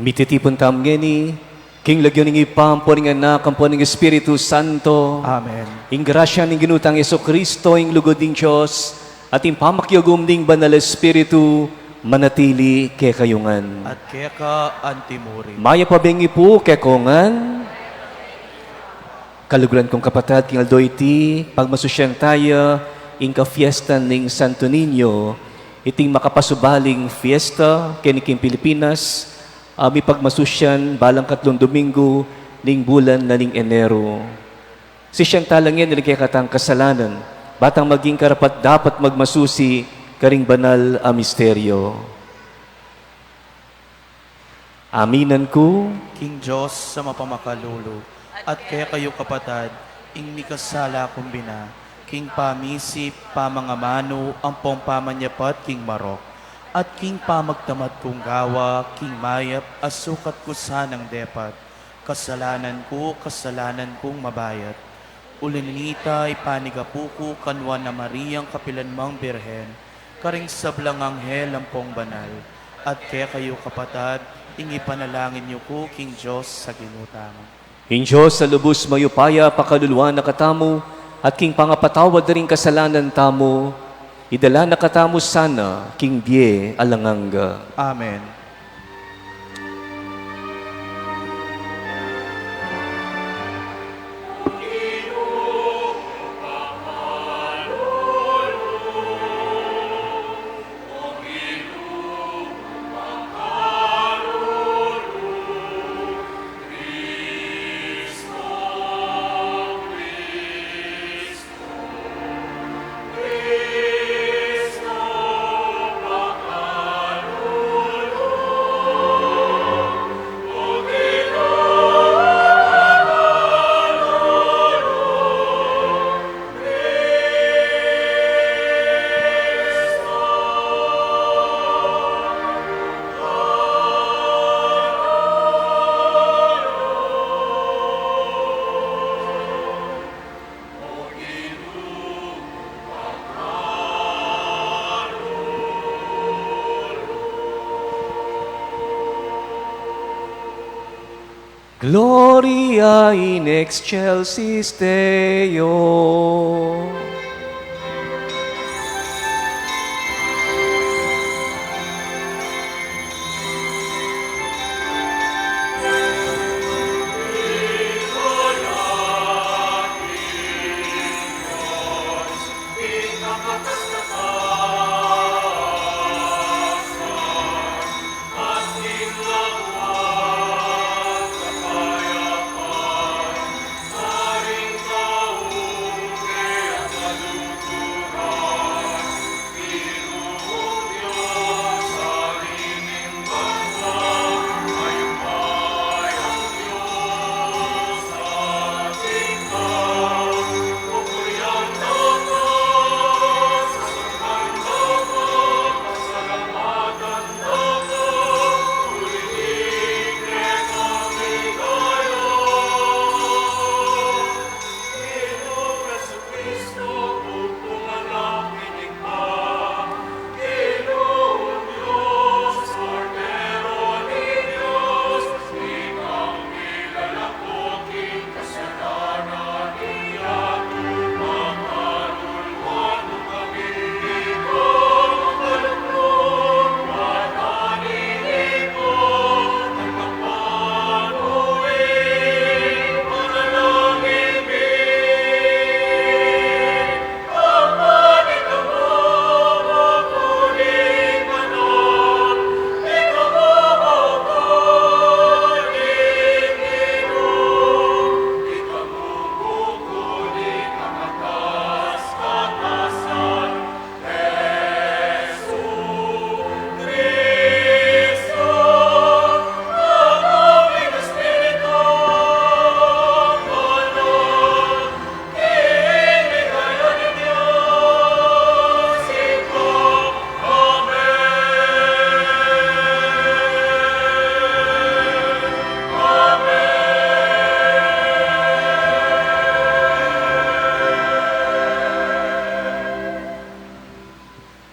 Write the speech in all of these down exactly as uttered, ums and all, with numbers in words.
Mititipun tamu ngeni king lagyu ning Ibpa, ampo ning Anak, ampo ning Espiritu Santo. Amen. Ing grasya ning Ginu tang Jesucristo, ing lugud ning Dios, at ing pamakiagum ning Banal Espiritu, manatili kekayu ngan. At keka antimurin. Mayap a bengi pu kekongan. Kaluguran kung kapatad, king aldo iti, pagmasusyan taya ing kafiestan ning Santo Niño, iting makapasubaling fiesta keni king Pilipinas, a mipagmasusyan balang katlung Domingo ning bulan na ning Enero. Sisian tala ngeni ring kekatang kasalanan, ba tang maging karapat-dapat magmasusi karing banal a misteryo. Aminan ku king Dios a mapamakalulu, at kekayu kapatad, ing mikasala kung bina, king pamisip, pamangamanu, ampong pamanyapat king marok, at king pamagtamad kung gawa, king mayap a sukat ku sanang depat. Kasalanan ku, kasalanan kung mabayat. Uli na nita, ipanigapu ku kang Nuan a Mariang kapilanmang Birhen, karing sablang anghel ampong banal, at kekayu kapatad, ing ipanalangin yu ku king Dios a Ginu tamu. Ing Dios a lubus mayupaya, pakaluluan na katamu, at king pangapatawad da ring kasalanan tamu, idala na katamu sana king bie alang angga. Amen. Gloria in excelsis Deo.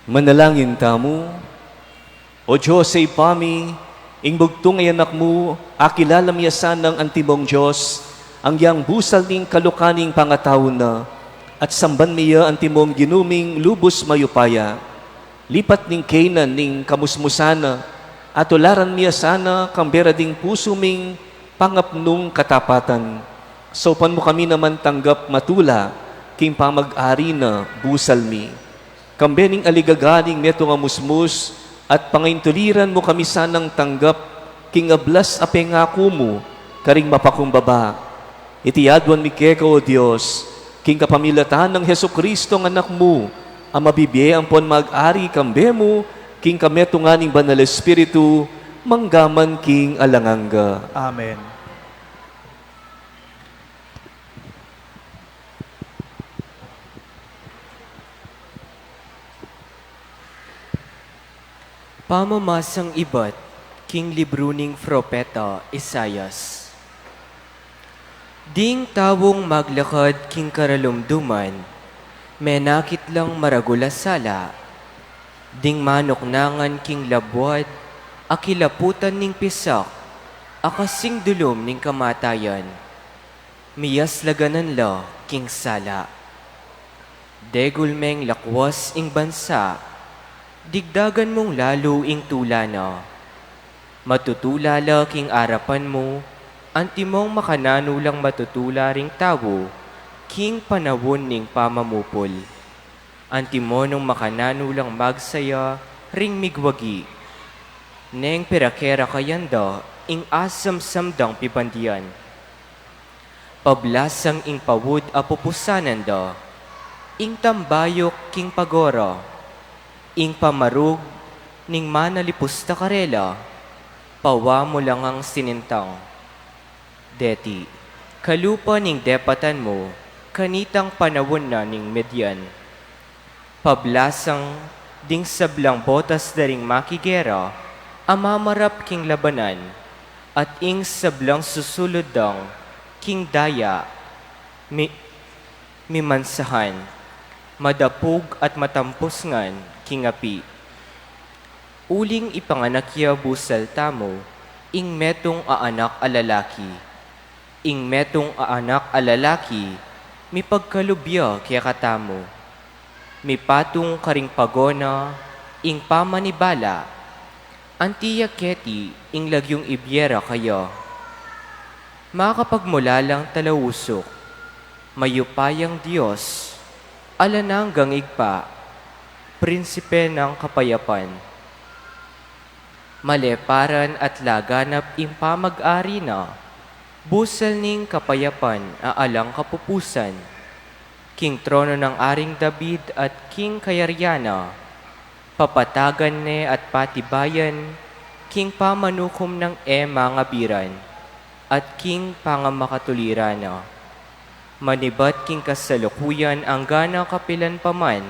Manalangin tamu. O Dios a Ibpa mi, Ing bugtung a Anak mu, akilala mi ya sanang antimong Dios, angyang busal ning kaluka ning pangatau na, at samban mi ya antimong Ginu ming lubus mayupaya. Lipat ning keynan ning kamusmusan na, at tularan mi ya sana kambe ra ding pusu ming pangapnung katapatan. Saupan mu kami naman tanggap matula king pamag-ari na busal mi. Kambe ning aligaga ning metung a musmus, at pangaintuliran mu kami sanang tanggap king ablas a pengaku mu karing mapakumbaba. Iti aduan mi keka, O Dios, king kapamilatan nang Jesucristo a Anak mu, a mabibie ampon mag-ari kambe mu king kametungan ning Banal Espiritu, mangga man king alang angga. Amen. Pamamasang ibat king libru ning propeta Isaias. Ding taung maglakad king karalumduman, menakit lang maragul a sala. Ding manuknangan king labuad, a kilaputan ning pisak, a kasing dulum ning kamatayan. Miyaslaganan la king sala. Degul meng lakwas ing bansa, digdagan mung lalu ing tula na. Matutula la king arapan mu, antimong makananu lang matutula ring tau king panaun ning pamamupul. Antimo nung makananu lang magsaya ring migwagi. Neng pirakera kayan da ing asamsam dang pibandian. Pablasang ing paud a pupusanan da, ing tambayuk king pagora, ing pamarug ning manalipusta karela, pawa mu lang ang sinintang. Deti, kalupa ning depatan mu, kanitang panaun na ning Midian. Pablasang ding sablang botas da ring makigera, a mamarap king labanan, at ing sablang susulud dang king daya, mi-, mimansahan, madapug at matampus ngan king api. Uling ipanganak ya busal tamu ing metung a anak a lalaki. Ing metung a anak a lalaki, mipagkalub ya kekatamu. Mipatung karing pago na ing pamanibala, anti ya keti ing lagyung ibie ra kaya. Makapagmulalang talausuk, mayupayang Dios, alang anggang Ibpa, Prinsipe ng kapayapan. Maleparan at laganap ing pamag-ari na, busal ning kapayapan a alang kapupusan. King trono nang Aring David at king kayarian na, papatagan ne at patibayan, king pamanukum nang e mangabiran, at king pangamakatuliran na. Manibat king kasalukuyan anggana kapilan pa man,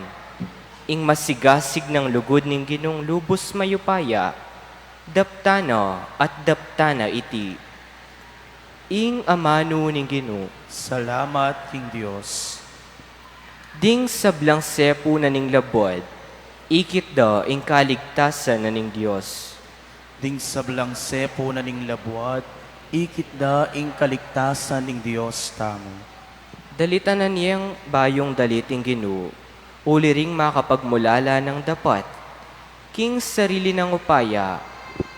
ing masigasig nang lugud ning Ginung lubus mayupaya, daptan na at daptan na iti. Ing amanu ning Ginu. Salamat king Dios. Ding sablang sepu na ning labuad, ikit da ing kaligtasan na ning Dios. Ding sablang sepu na ning labuad, ikit da ing kaligtasan ning Dios tamu. Dalitanan yeng bayung dalit ing Ginu, uli ring makapagmulala nang dapat, king sarili nang upaya,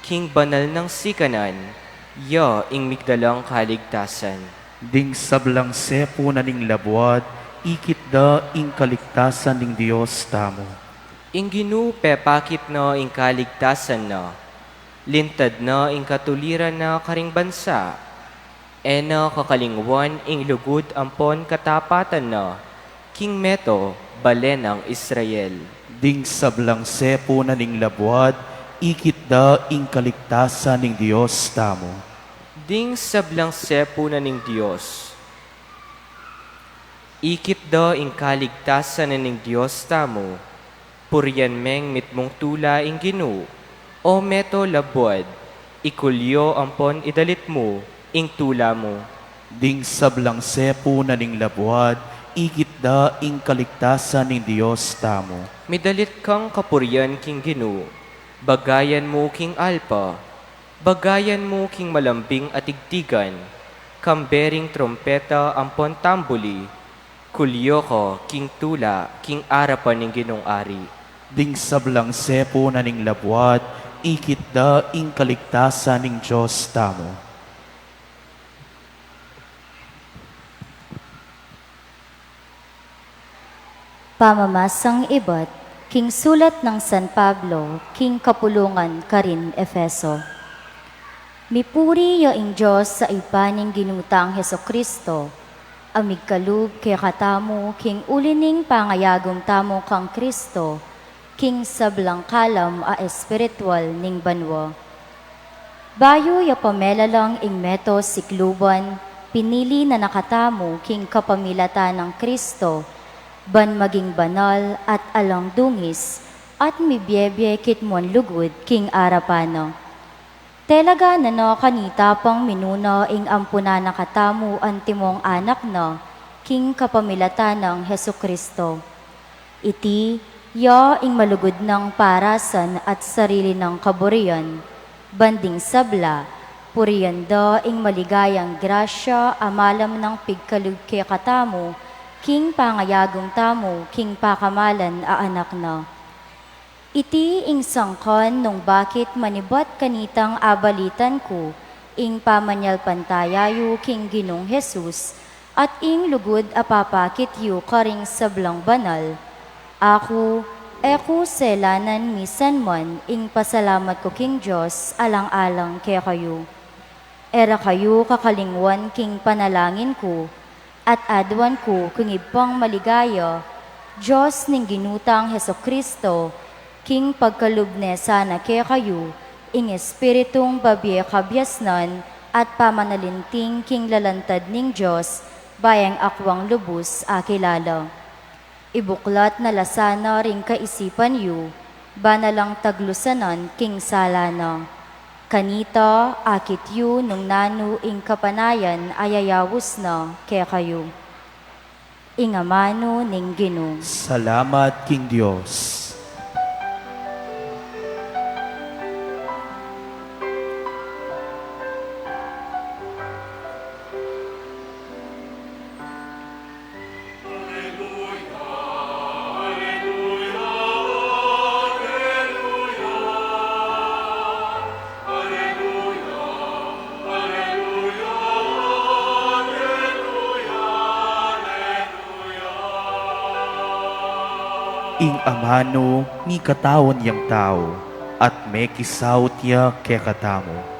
king banal nang sikanan, ya ing migdalang kaligtasan. Ding sablang sepu na ning labuad, ikit da ing kaligtasan ning Dios tamu. Ing Ginu pepakit na ing kaligtasan na, lintad na ing katuliran na karing bansa, e na kakalingwan ing lugud ampon katapatan na, king meto bale nang Israel. Ding sablang sepu na ning labuad, ikit da ing kaligtasan ning Dios tamu. Ding sablang sepu na ning Dios. Ikit da ing kaligtasan na ning Dios tamu, purian meng mitmung tula ing Ginu, o meto labuad, ikulyo ampon idalit mu ing tula mu. Ding sablang sepu na ning labuad, ikit da ing kaligtasan ning Dios tamu. Midalit kang kapurian king Ginu, bagayan mu king alpa, Bagayan mu king malambing a tigtigan, kambe ring trumpeta ampon tambuli, kulyo ko king tula king arapan ning Ginung Ari. Ding sablang sepu na ning labuad, ikit da ing kaligtasan ning Dios tamu. Pamamasang ibat king sulat nang San Pablo king kapulungan karin Efeso. Mipuri ya ing Dios a Ibpa ning Ginu tang Jesucristo, a migkalub kekatamu king uli ning pangayagum tamu kang Cristo, king sablang kalam a espiritual ning banua. Bayu ya pa melalang ing meto sikluban, pinili na na katamu king kapamilatan nang Cristo, ban maging banal at alang dungis, at mibiebie kitmuan lugud king arapan na. Talaga na na kanita pang minuna ing ampunan na katamu antimong anak na, king kapamilatan nang Jesucristo. Iti ya ing malugud nang parasan at sarili nang kaburian, ban ding sabla, purian da ing maligayang grasya a malam nang pigkalub kekatamu, king pangayagum tamu king pakamalan a Anak na. Iti ing sangkan nung bakit manibat kanitang abalitan ku ing pamanyalpantaya yu king Ginung Jesus, at ing lugud a papakit yu karing sablang banal. Aku, e ku selanan misan man ing pasalamat ku king Dios alang-alang kekayu. E ra kayu kakalingwan king panalangin ku, at aduan ku king Ibpang maligaya, Dios ning Ginu tang Jesucristo, king pagkalub ne sana kekayu ing Espiritung babie kabiasnan at pamanalinting king lalantad ning Dios, bayang akwang lubus akilala. Ibuklat na la sana ring kaisipan yu, ba na lang taglusanan king sala na. Kanita, akit yu nung nanu ing kapanayan a yayaus na kekayu. Ing amanu ning Ginu. Salamat king Dios. Ing amanu mikataun yang tau, at mekisaut ya kekatamu.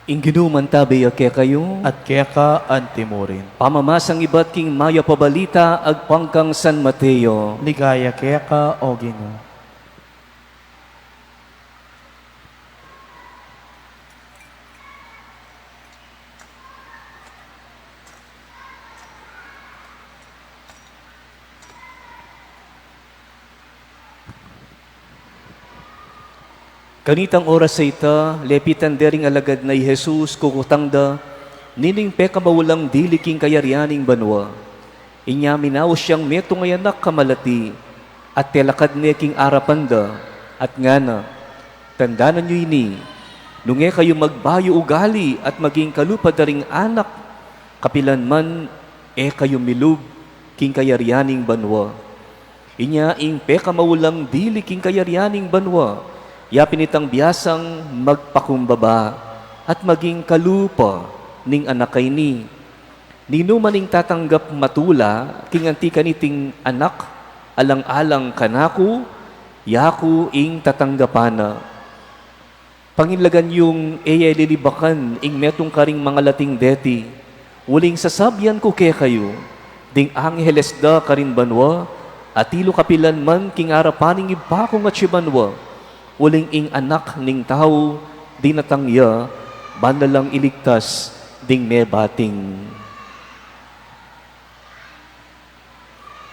Ing Ginu mantabe ya kekayu. At keka antimurin. Pamamasang ibat king Mayap a Balita agpang kang San Mateo. Ligaya keka, O Ginu. Kanitang oras a ita, lepitan de ring alagad na i Jesus, kukutang da, nining pekamaulang dili king kayarian ning banua. Inya minaus yang metung a anak a malati, at telakad ne king arapan da, at ngana, Tandanan yu ini, nung e kayu magbayu ugali at maging kalupa da ring anak, kapilan man e kayu milub king kayarian ning banua. Inya ing pekamaulang dili king kayarian ning banua, ya pin itang biasang magpakumbaba at maging kalupa ning anak a ini. Ninu man ing tatanggap matula king anti kaniting anak alang-alang kanaku, yaku ing tatanggapan na. Panginlagan yung e ya lilibakan ing metung karing mangalating deti. Uling sasabian ku kekayu, ding angeles da karin banua, atilu kapilan man king arapan ning Ibpa kung atsu banua. Uling ing Anak ning Tau, dinatang ya, ban na lang iligtas ding mebating.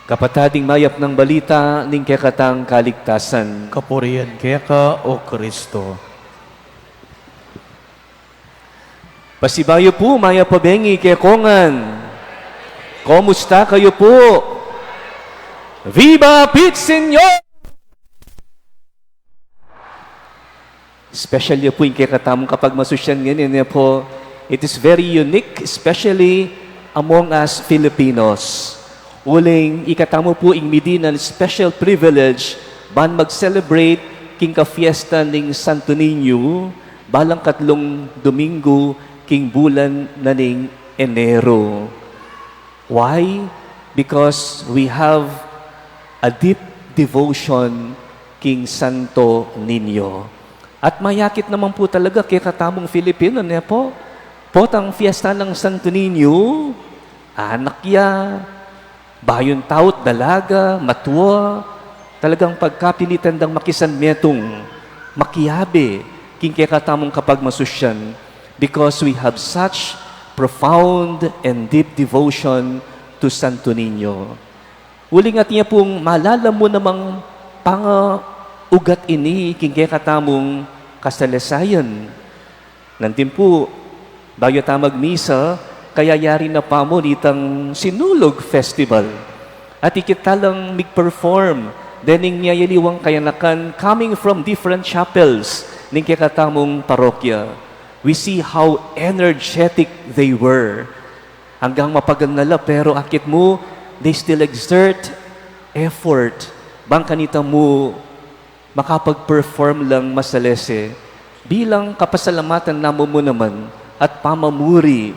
Kapatad, ing mayap nang balita ning kekatang kaligtasan. Kapurian keka, O Kristo. Pasibayu pu, mayap a bengi kekongan. Komusta kayu pu? Viva Pit Señor! Special ya pu ing kekatamung kapagmasusyan ngeni, ne pu. It is very unique, especially among us Filipinos. Uling ikatamu pu ing midi nang special privilege ban mag-celebrate king kafiesta ning Santo Niño, balang katlung Domingo king bulan na ning Enero. Why? Because we have a deep devotion king Santo Niño. At mayakit naman pu talaga kekatamung Filipino, ne pu? Potang fiesta ng Santo Niño, anak ya, bayung tau, dalaga, matua, talagang pagkapilitan dang makisanmetung, makiabe king kekatamung kapagmasusyan, because we have such profound and deep devotion to Santo Niño. Uling atin ya pung malalam mu namang pangaugat ini king kekatamung kasalesayan. Nandin pu, bayu ta magmisa, kayayari na pa mu nitang Sinulog Festival. At ikit ta lang mig-perform dening miyayaliwang kayanakan coming from different chapels ning kekatamung parokya. We see how energetic they were. Anggang mapagal na la, pero akit mu, they still exert effort ban kanita mu makapag-perform lang masalese bilang kapasalamatan namu mu naman at pamamuri.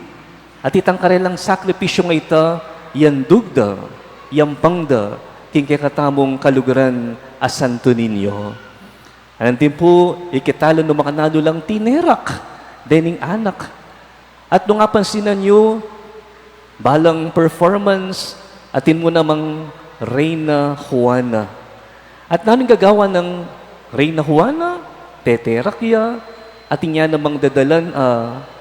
At itang karelang sakripisyu nga ita, yandug da, yampang da king kekatamung kaluguran a Santo Niño. Anting pu, ikit ta la nu makananu lang tinerak dening anak. At nung apansinan yu, balang performance, atin mu namang Reyna Juana. At nanung gagawan nang Reyna Juana? Teterak ya, atin ya namang dadalan a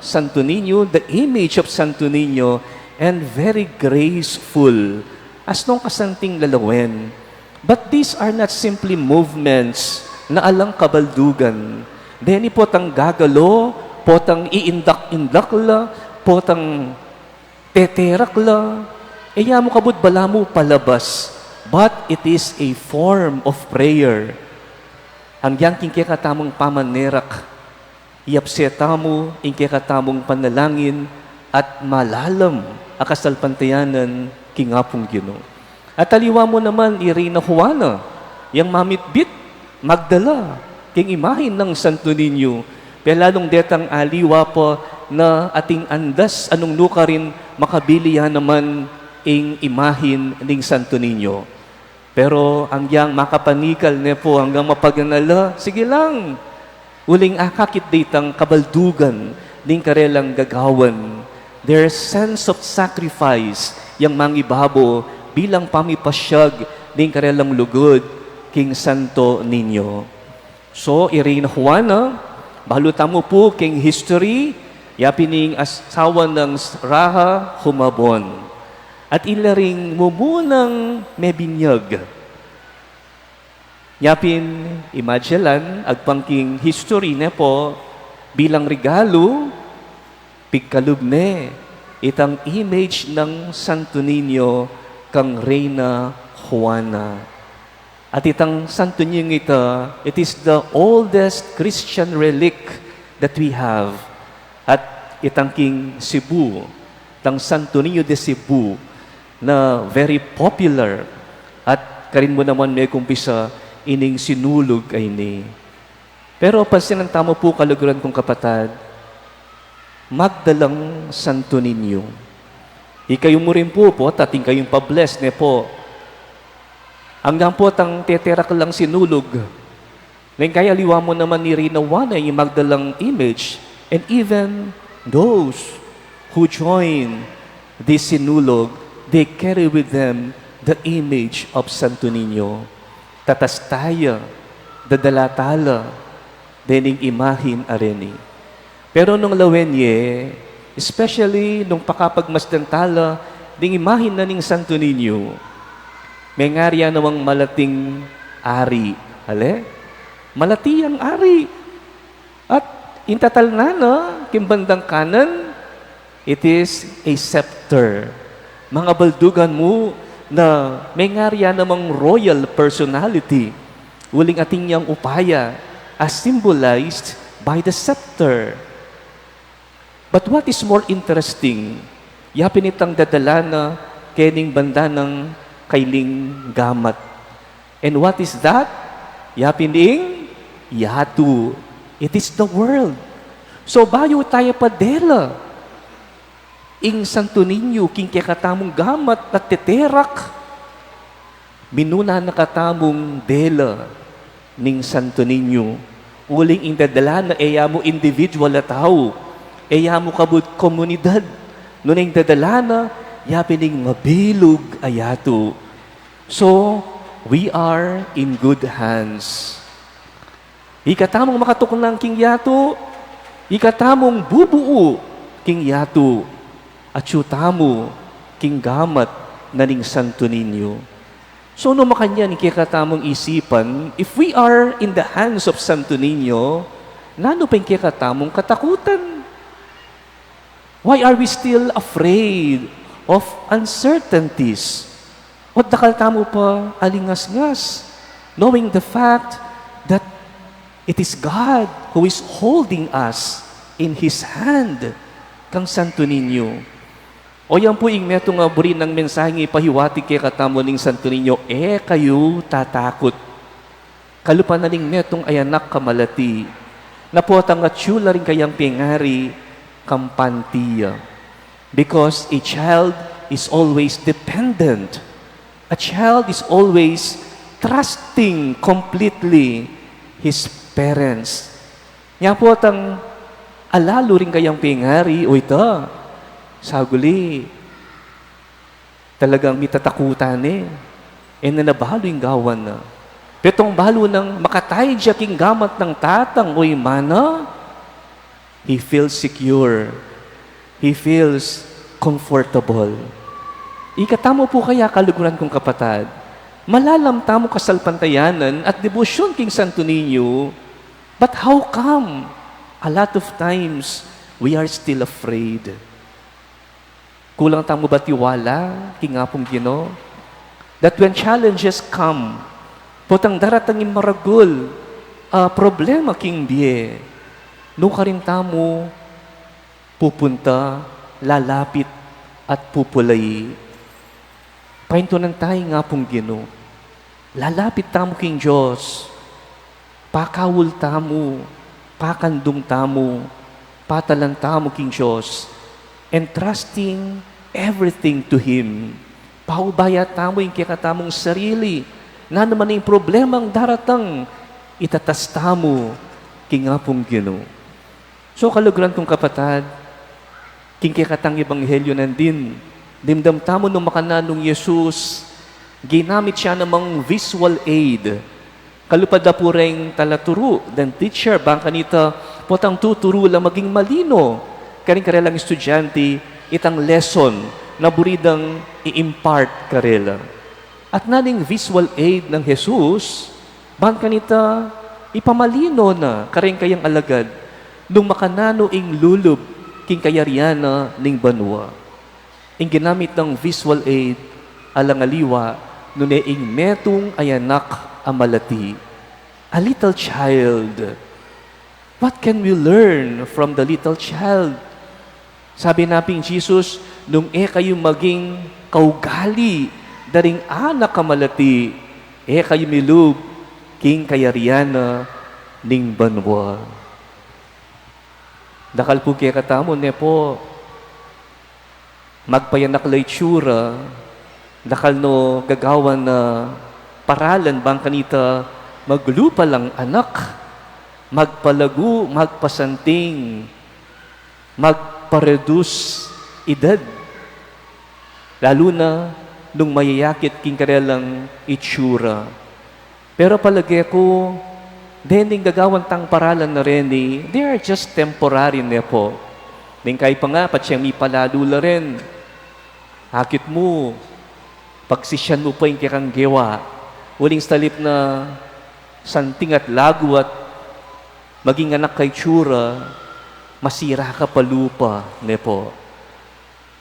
Santo Niño, the image of Santo Niño, and very graceful. Asnong kasanting lalawen. But these are not simply movements na alang kabaldugan. Deni potang gagalo, potang iindak-indak la, potang teterak la, e ya mu kabud balamu palabas. But it is a form of prayer. Anggiyang king kekatamung pamanerak, iyapse tamu ing kekatamung panalangin at malalam a kasalpantayanan king Apung Ginu. At aliwa mu naman i Reyna Juana, yang mamitbit, magdala king imahin nang Santo Niño, pelalung detang aliwa pa na ating andas a nung nukarin makabili ya naman ing imahin ning Santo Niño. Pero anggiyang makapanikal ne pu, anggang mapaganala, sige lang. Uling akakit da itang kabaldugan ning karelang gagawan. Their sense of sacrifice yang mangibabu bilang pamipasyag ning karelang lugud king Santo Niño. So, i Reyna Juana, balu tamu pu king history, ya pin ing asawa nang Raja Humabon. At ila ring mumunang mebinyag. Ya pin i Magellan, agpang king history ne pu, bilang regalu, pigkalub ne itang image nang Santo Niño kang Reyna Juana. At itang Santo Niño ita, it is the oldest Christian relic that we have. At itang king Cebu, itang Santo Niño de Cebu, na very popular. At karin mu naman mekumpisa ining sinulug a ini. Pero pansinan tamu pu, kaluguran kung kapatad, magdalang Santo Niño. Ikayu mu rin pu, pu, atin kayung pa-bless, ne pu. Anggang pu tang teterak lang sinulug. Neng kaya aliwa mu naman ni Rina Juana ing magdalang image. And even those who join this sinulog, they carry with them the image of Santo Niño. Tatasta ya, dadala tala dening imahin a reni. Pero nung lawen ye, especially nung pakapagmasdan tala ding imahin na ning Santo Niño, mengari ya namang malating ari. Ale? Malati yang ari. At ing tatalnan na king bandang kanan, it is a scepter. Mga baldugan mu na mengari ya namang royal personality. Uling atin yang upaya, as symbolized by the scepter. But what is more interesting, ya pin itang dadala na kening banda nang kailing gamat. And what is that? Ya pin ing yatu. It is the world. So, bayu taya pa dela ing Santo Niño king kekatamung gamat at teterak, minuna na katamung dela ning Santo Niño. Uling ing dadala na e ya mu individual a tau, e ya mu kabud komunidad. Nune ing dadala na, ya pin ing mabilug a yatu. So, we are in good hands. Ikatamung makatuknang king yatu, ikatamung bubuu king yatu, atyu tamu king gamat na ning Santo Niño. So, nung makanyan ing kekatamung isipan, if we are in the hands of Santo Niño, nanu pa ing kekatamung katakutan? Why are we still afraid of uncertainties? O't dakal tamu pa alingasngas, knowing the fact that it is God who is holding us in His hand kang Santo Niño. O yan pu ing metung a buri nang mensaheng ipahiwatig kekatamu ning Santo Niño, e kayu tatakut. Kalupa na ning metung a anak a malati, na potang atyu la ring kayang pengari, kampante ya. Because a child is always dependent. A child is always trusting completely his parents. Nya potang alalu ring kayang pengari, o ita, saguli, talagang mitatakutan ne. E na nabalu ing gawan na. Petong balu nang makataid ya king gamat nang tatang o imana, he feels secure. He feels comfortable. Ikatamu pu kaya, kaluguran kung kapatad, malalam tamu kasalpantayanan at debosyon king Santo Niño, but how come a lot of times we are still afraid? Kulang tamu ba tiwala king Apung Ginu? That when challenges come, potang daratang ing maragul a problema king bie, nu karin tamu pupunta, lalapit, at pupulai? Paintunan taya ing Apung Ginu. Lalapit tamu king Dios, pakaul tamu, pakandung tamu, patalan tamu king Dios, entrusting everything to Him. Paubaya tamu ing kekatamung sarili, nanu man ing problemang daratang, itatas tamu king Apung Ginu. So, kaluguran kung kapatad, king kekatang ebanghelyo nandin, dimdam tamu nung makananu nung Jesus, ginamit ya namang visual aid. Kalupad da pu reng talaturu, deng teacher, bang kanita, potang tuturu la maging malino karing karelang estudyante itang lesson na buri dang i-impart karela. At naning visual aid nang Jesus, bang kanita ipamalino na kareng kayang alagad nung makananu ing lulub king kayarian na ning banua. Ing ginamit nang visual aid, alang aliwa, nune ing metung a anak a malati. A little child. What can we learn from the little child? Sabi na pin Jesus, nung e kayu maging kaugali da ring anak a malati, e kayu milub king kayarian na ning banua. Dakal pu kekatamu, ne pu? Magpayanak la itsura, dakal no gagawan na paralan bang kanita maglupa lang anak, magpalagu, magpasanting, magpa-reduce edad. Lalu na nung mayayakit king karelang itsura. Pero palage ku, dening gagawan tang paralan na reni, they are just temporary ne po. Deng kay pa nga, patse mipalalu la rin. Akit mu, pagsisyan mu pa ing kekang gewa. Uling sa talip na santing at lagu at maging anak ka itsura, masira ka pa lupa, ne po.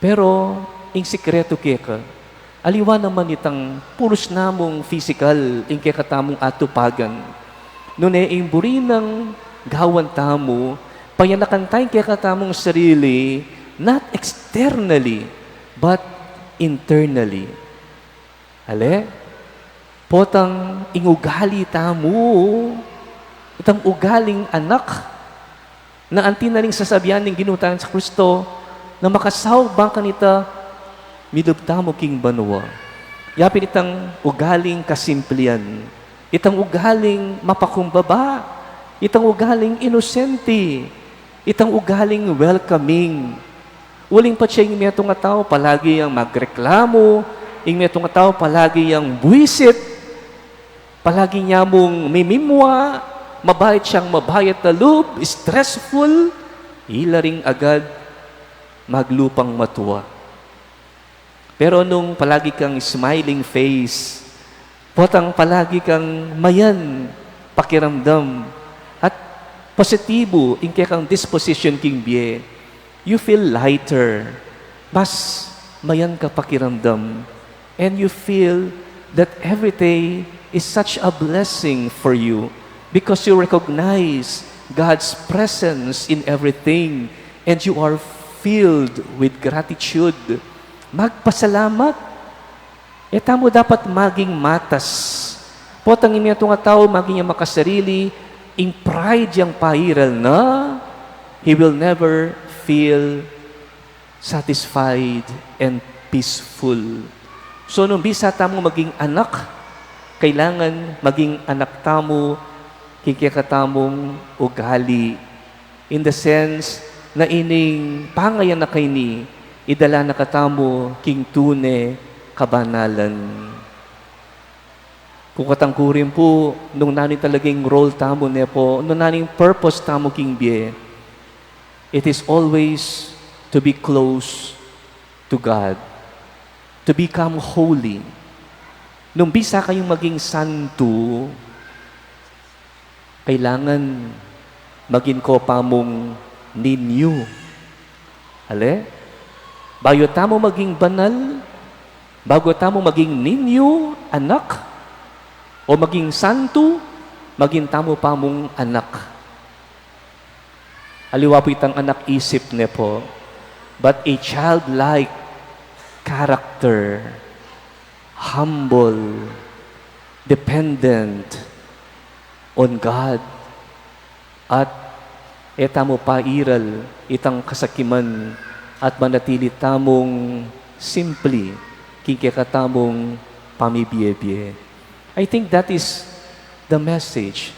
Pero ing sikretu keka, aliwa naman itang purus namung pisikal ing kekatamung atupagan. Nune ing buri nang gawan tamu, payanakan ta ing kekatamung sarili, not externally, but internally. Ale? Potang ing ugali tamu, itang ugaling anak, na anti na ring sasabian ning Ginu tang Jesu Kristo, na makasaug bang kanita milub tamu king banua. Ya pin itang ugaling kasimplian, itang ugaling mapakumbaba, itang ugaling inosente, itang ugaling welcoming. Uling patse ing metung a tau palagi yang magreklamu, ing metung a tau palagi yang buisit, palagi nya mung mimimua, mabayat yang mabayat a lub, stressful, ila ring agad maglupang matua. Pero nung palagi kang smiling face, potang palagi kang mayan pakiramdam at positibo ing kekang disposition king bie, you feel lighter, mas mayan ka pakiramdam, and you feel that every day is such a blessing for you because you recognize God's presence in everything and you are filled with gratitude. Magpasalamat. E tamu dapat maging matas. Potang ing metung a tau maging yang makasarili, ing pride yang pairal na, he will never feel satisfied and peaceful. So, nung bisa tamu maging anak, kailangan maging anak tamu king kekatamung ugali. In the sense na ining pangayanak a ini, idala na katamu king tune kabanalan. Kung katangkurin pu, nung nanu talagang role tamu, ne po, nung nanu ing purpose tamu king bie, it is always to be close to God, to become holy. Nung bisa kayung maging santu, kailangan maging ko pa mung ninyu. Ale? Bayu tamu maging banal, bagu tamu maging ninyu, anak, o maging santu, maging tamu pa mung anak. Aliwa pu itang anak isip, ne po, but a childlike character, humble, dependent on God, at e tamu pairal itang kasakiman at manatili tamung simple king kekatamung pamibie-bie. I think that is the message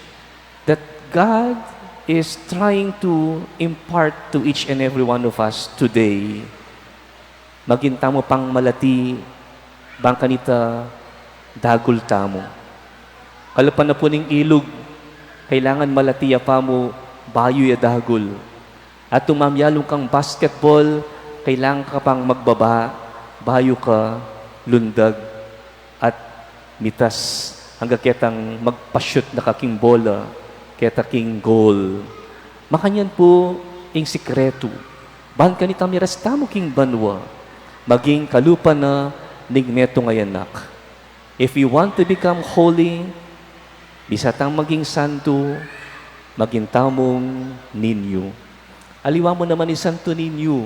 that God is trying to impart to each and every one of us today. Maging tamu pang malati, bang kanita dagul tamu. Kalupa na pu ning ilug, kailangan malati ya pa mu bayu ya dagul. At nung mamialung kang basketball, kailangan ka pang magbaba bayu ka lundag at mitas angga ketang magpa-shoot na ka king bola, keta king goal. Makanyan pu ing sikretu. Ban kanita miras tamu king banua, maging kalupa na ning metung a anak. If we want to become holy, bisa tang maging santu, maging tamung ninyu. Aliwa mu naman i Santo Niño,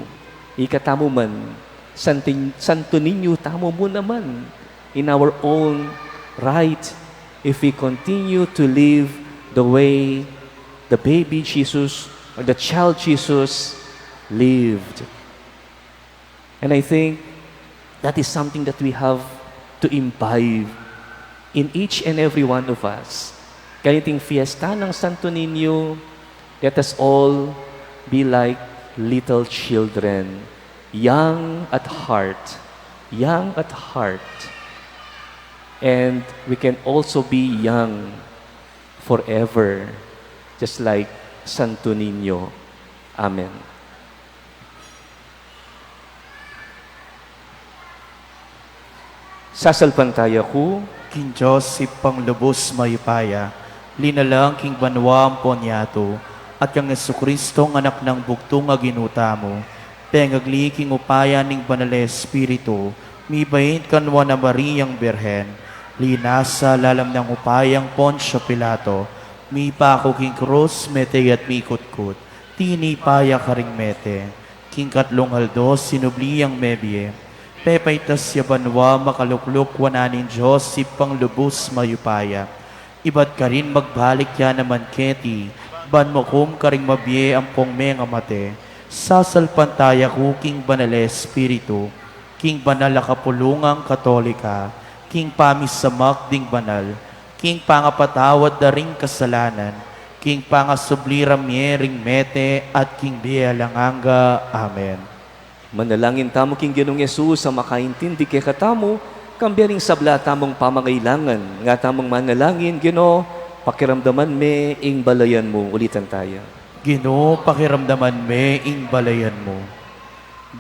ikatamu man, Santin-, Santo Niño tamu mu naman, in our own right, if we continue to live the way the baby Jesus or the child Jesus lived. And I think that is something that we have to imbibe in each and every one of us. Kaya iting fiesta ng Santo Niño, let us all be like little children, young at heart, young at heart. And we can also be young forever, just like Santo Niño. Amen. Sasalpantaya ku king Dios, Ibpang lubus mayupaya, linalang king banua ampon yatu, at kang Jesucristo, Anak nang bugtung a Ginu tamu, pengagli king upaya ning Banal a Espiritu, mibait kanwa na Mariang Birhen, linasa lalam nang upayang Poncio Pilato, mipaku king krus, mete at mikutkut, tinipa ya karing mete, king katlung aldo sinubli yang mebie, pepaitas ya banua, makalukluk wanan ning Dios Ibpang lubus mayupaya. Ibat karin magbalik ya naman keti, ban mukum karing mabie ampong mengamate. Sasalpantaya ku king Banal a Espiritu, king banal a kapulungan Katolika, king pamisamak ding banal, king pangapatawad da ring kasalanan, king pangasubli ra mie ring mete, at king bie alang angga. Amen. Manalangin tamu king Ginung Jesus a makaintindi kekatamu, kambe ring sabla tamung pamangailangan, nga tamung manalangin, Ginu, pakiramdaman me ing balayan mu. Ulitan taya. Ginu, pakiramdaman me ing balayan mu.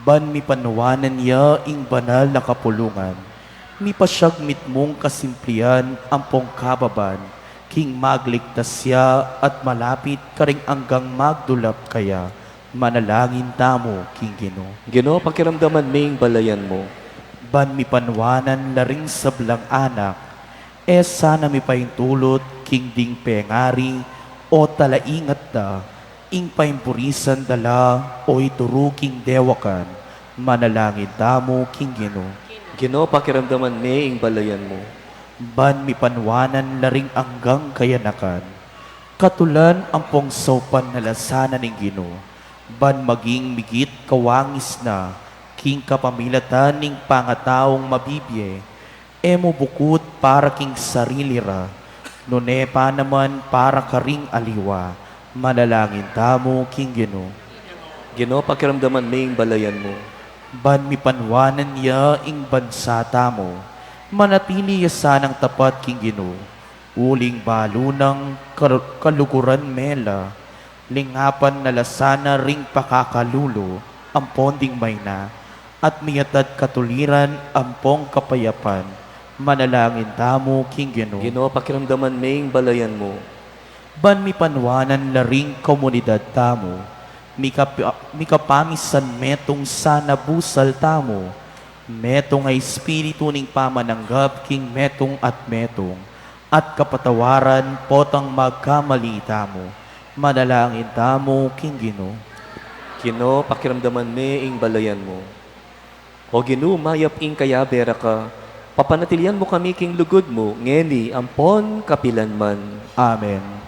Ban mipanwanan ya ing banal a kapulungan, mipasyag mitmung kasimplian ampong kababan, king magligtas ya at malapit karing anggang magdulap kaya. Manalangin tamu king Ginu. Ginu, pakiramdaman me ing balayan mu. Ban mipanwanan la ring sablang anak, e sana mipaintulut king ding pengari o talaingat da, ing paimpurisan da la o ituru king dewakan. Manalangin tamu king Ginu. Ginu, pakiramdaman me ing balayan mu. Ban mipanwanan la ring anggang kayanakan, katulan ampong saupan na la sana ning Ginu, ban maging migit kawangis na king kapamilatan ning pangataung mabibie, e mu bukut para king sarili ra, nune pa naman para karing aliwa. Manalangin tamu king Ginu. Ginu, pakiramdaman me ing balayan mu. Ban mipanwanan ya ing bansa tamu, manatili ya sanang tapat king Ginu, uling balu nang kal-, kaluguran me la, lingapan na la sana ring pakakalulu ampon ding maina, at miyatad katuliran ampong kapayapan. Manalangin tamu king Ginu. Ginu, pakiramdaman me ing balayan mu. Ban mipanwanan la ring komunidad tamu, mikap-, mikapamisan metung sana busal tamu, metung a espiritu ning pamananggap king metung at metung, at kapatawaran potang magkamali tamu. Manalangin tamu king Ginu. Ginu, pakiramdaman me ing balayan mu. O Ginu, mayap ing kayabe ra ka, papanatilian mu kami king lugud mu, ngeni ampon kapilan man. Amen.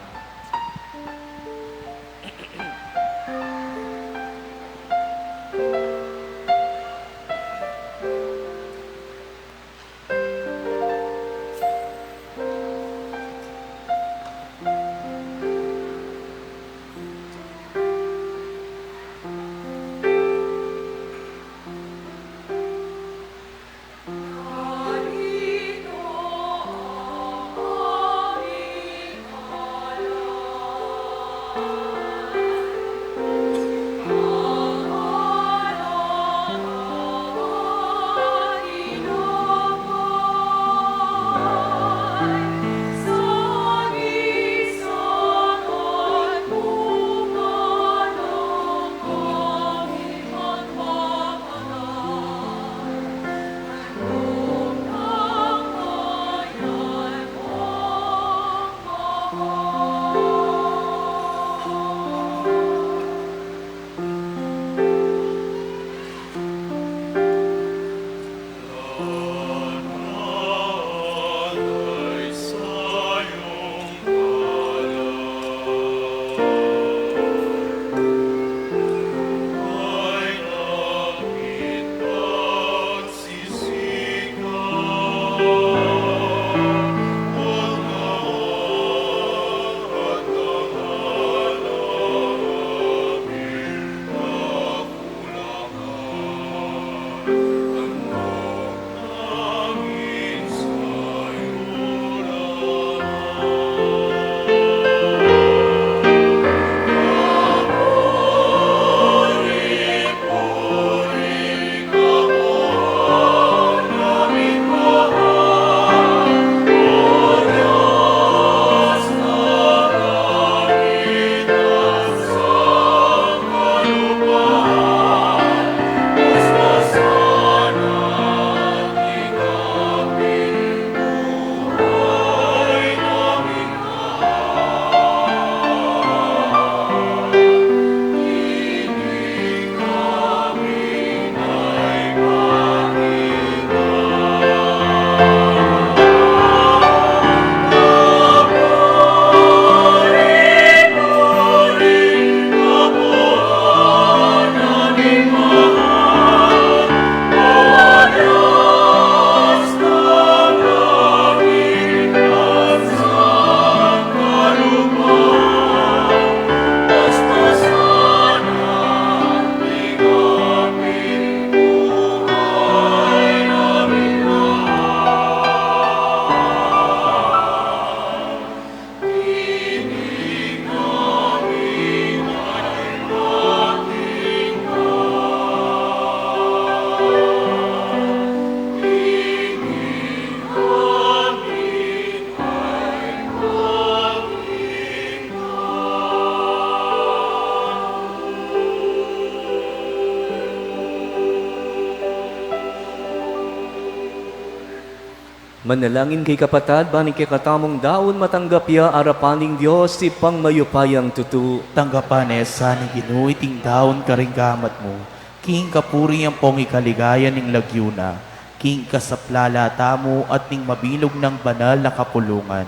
Manalangin kay kapatad, ban ing kekatamung daun matanggap ya arapan ning Dios Ibpang mayupayang tutu. Tanggapan na sa ning Ginu iting daun karing gamat mu, king kapurian ampong ing kaligayan ning lagyu na, king kasaplalan tamu at ning mabilug nang banal na kapulungan.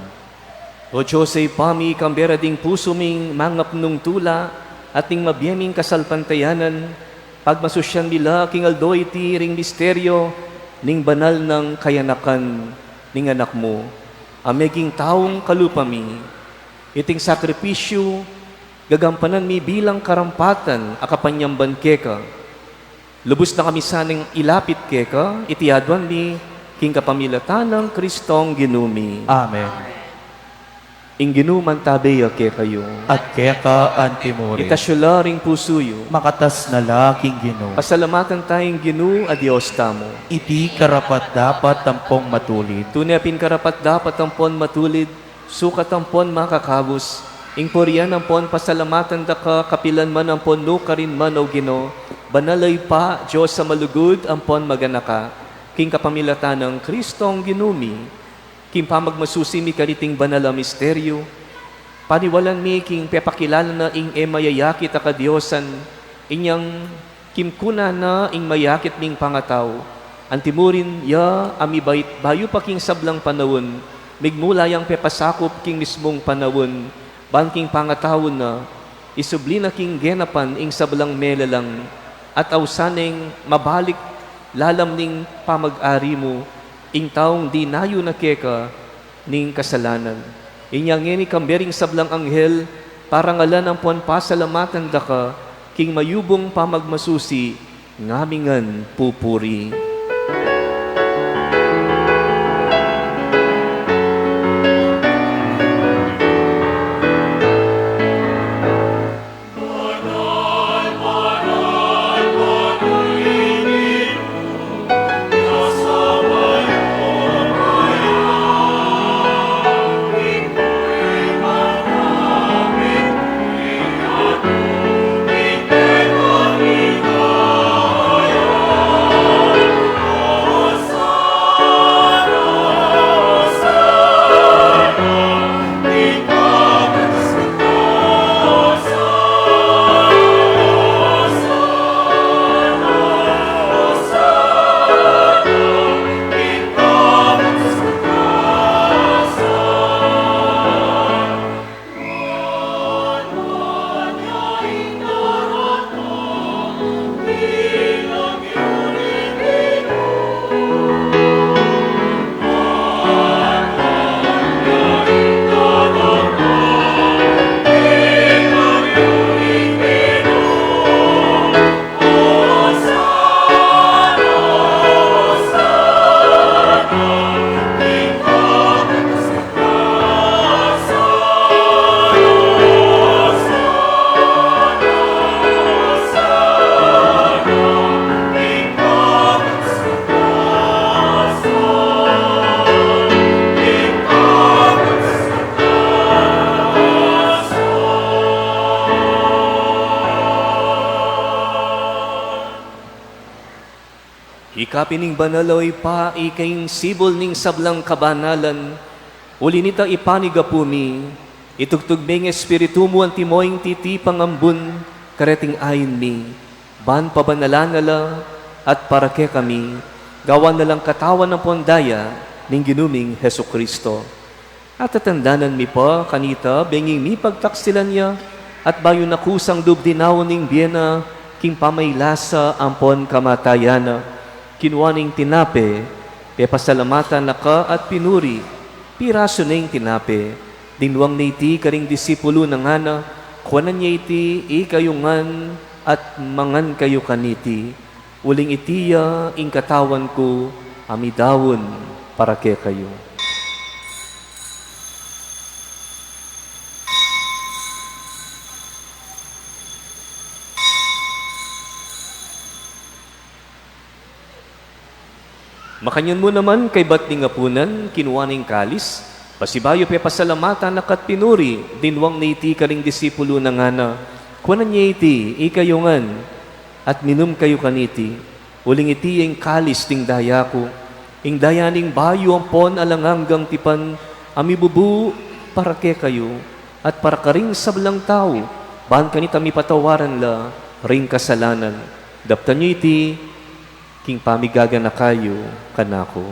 O Dios, Ibpa mi, kambe ra ding pusu ming mangapnung tula at ning mabie ming kasalpantayanan, pagmasusyan mi la king aldo iti ring misteryo ning banal nang kayanakan ning Anak mu, a meging taung kalupa mi. Iting sakripisyu gagampanan mi bilang karampatan a kapanyamban keka. Lubus na kami sanang ilapit keka, iti aduan mi king kapamilatan nang Kristong Ginu mi. Amen. Ing Ginu mantabe ya kekayu. At keka antimurin. Itas yu la ring pusu yu. Makatas na la king Ginu. Pasalamatan taya ing Ginu a Dios tamu. Iti karapat-dapat ampong matulid. Tune pin karapat-dapat ampon matulid, sukat ampon makakabus, ing purian ampon pasalamatan da ka kapilan man ampon nukarin man, O Ginu, banal a Ibpa, Dios a malugud ampon maganaka, king kapamilatan nang Kristong Ginu mi. King pamagmasusi mi kaniting banal a misteryo, paniwalan mi king pepakilala na ing e mayayakit a kadiosan, inyang kimkunan na ing mayakit ming pangatau. Antimurin ya a mibait bayu pa king sablang panaun, migmula yang pepasakup king mismung panaun, ban king pangataun na, isubli na king genapan ing sablang melelang, at ausan neng mabalik lalam ning pamag-ari mu, ing taung dinayu na keka ning kasalanan. Inya ngeni kambe ring sablang anghel, parangalan ampon pasalamatan da ka, king mayubung pamagmasusi, ngamingan pupuri. Ika pin ing banal, o Ibpa, ika ing sibul ning sablang kabanalan. Uli nita, ipanyawad mi, itugtug me ing Espiritu mu antimo ing titipang ambun kareting ain mi, ban pabanalan na la at para kekami, gawan na lang katawan ampon daya ning Ginu ming Jesucristo. Atatandanan mi pa kanita, benging mipagtaksilan ya, at bayu na kusang lub dinaun ing bie na, king pamailasa ampon kamatayan na, kinua ne ing tinape, pepasalamatan na ka at pinuri, pirasu ne ing tinape, dinwang ne iti karing disipulu na ngana, kuanan ye iti ikayu ngan at mangan kayu kaniti. Uling iti ya ing katawan ku a midaun para kekayu. Makanyan mu naman kaybat ning apunan, kinua ne ing kalis, pasibayu pepasalamatan na ka at pinuri, dinwang ne iti karing disipulu na ngana, kuanan ye iti ikayu ngan at minum kayu kaniti, uling iti ya ing kalis ning daya ku, Ing daya ning bayu ampon alang anggang tipan a mibubu para kekayu at para karing sablang tau, ban kanita mipatawaran la ring kasalanan. Daptan yu iti king pamigaganaka yu kanaku.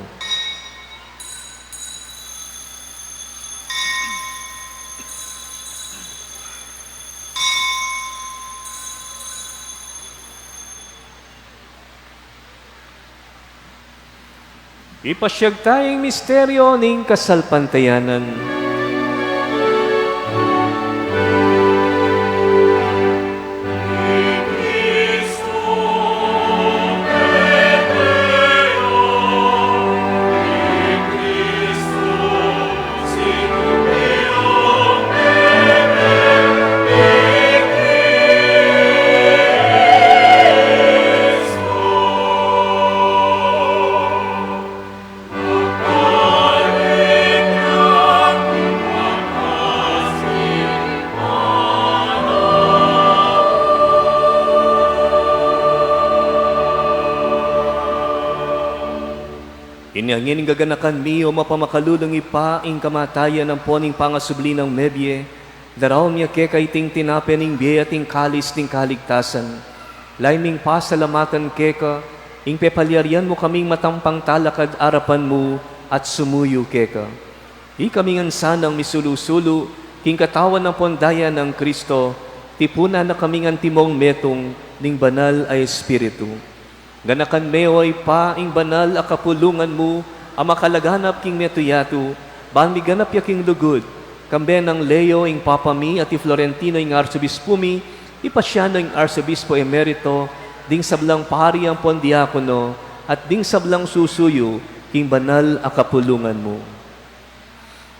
Ipasiag ta ing misteryo ning kasalpantayanan. Inya ngeni, gaganakan mi, o mapamakalulung Ibpa, ing kamatayan ampon ing pangasubli nang mebie, daraun mi keka iting tinape ning bie at ing kalis ning kaligtasan. Lalu ming pasalamatan keka, ing pepalyarian mu kaming matampang talakad arapan mu at sumuyu keka. Ikami ngan sanang misulu-sulu king katawan ampon daya nang Kristo, tipunan na kaming antimong metung ning Banal a Espiritu. Ganakan me, o Ibpa, ing banal a kapulungan mu a makalaganap king metung yatu, ban miganap ya king lugud, kambe nang Leo ing Papa mi at i Florentino ing Arsobispu mi, i Paciano ing Arsobispu Emerito, ding sablang pari ampon diakono, at ding sablang susuyu king banal a kapulungan mu.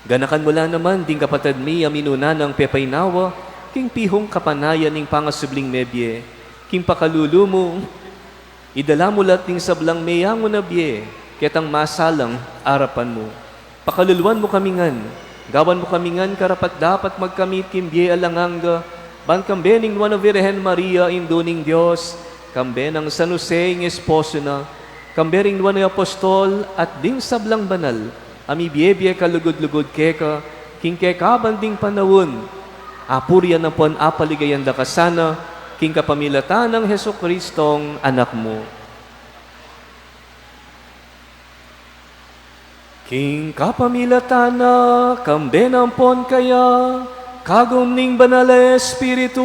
Ganakan mu la naman ding kapatad mi a minuna nang pepaynawa king pihung kapanayan ning pangasubling mebie, king pakalulu mu, idala mu la ding sablang meyangu na bie ketang masalang arapan mu. Pakaluluan mu kami ngan, gawan mu kami ngan karapat-dapat magkamit king bie alang angga, ban kambe ning Nuan a Virgen Maria, Indu ning Dios, kambe nang San Jose ing esposo na, kambe ring Nuan a Apostol at ding sablang banal a mibie-bie kalugud-lugud keka king kekaban ding panaun, apurian ampon apaligayan da ka sana king kapamilatan nang Jesucristong Anak mu. King kapamilatan na, kambe na ampon kaya, kagum ning Banal a Espiritu,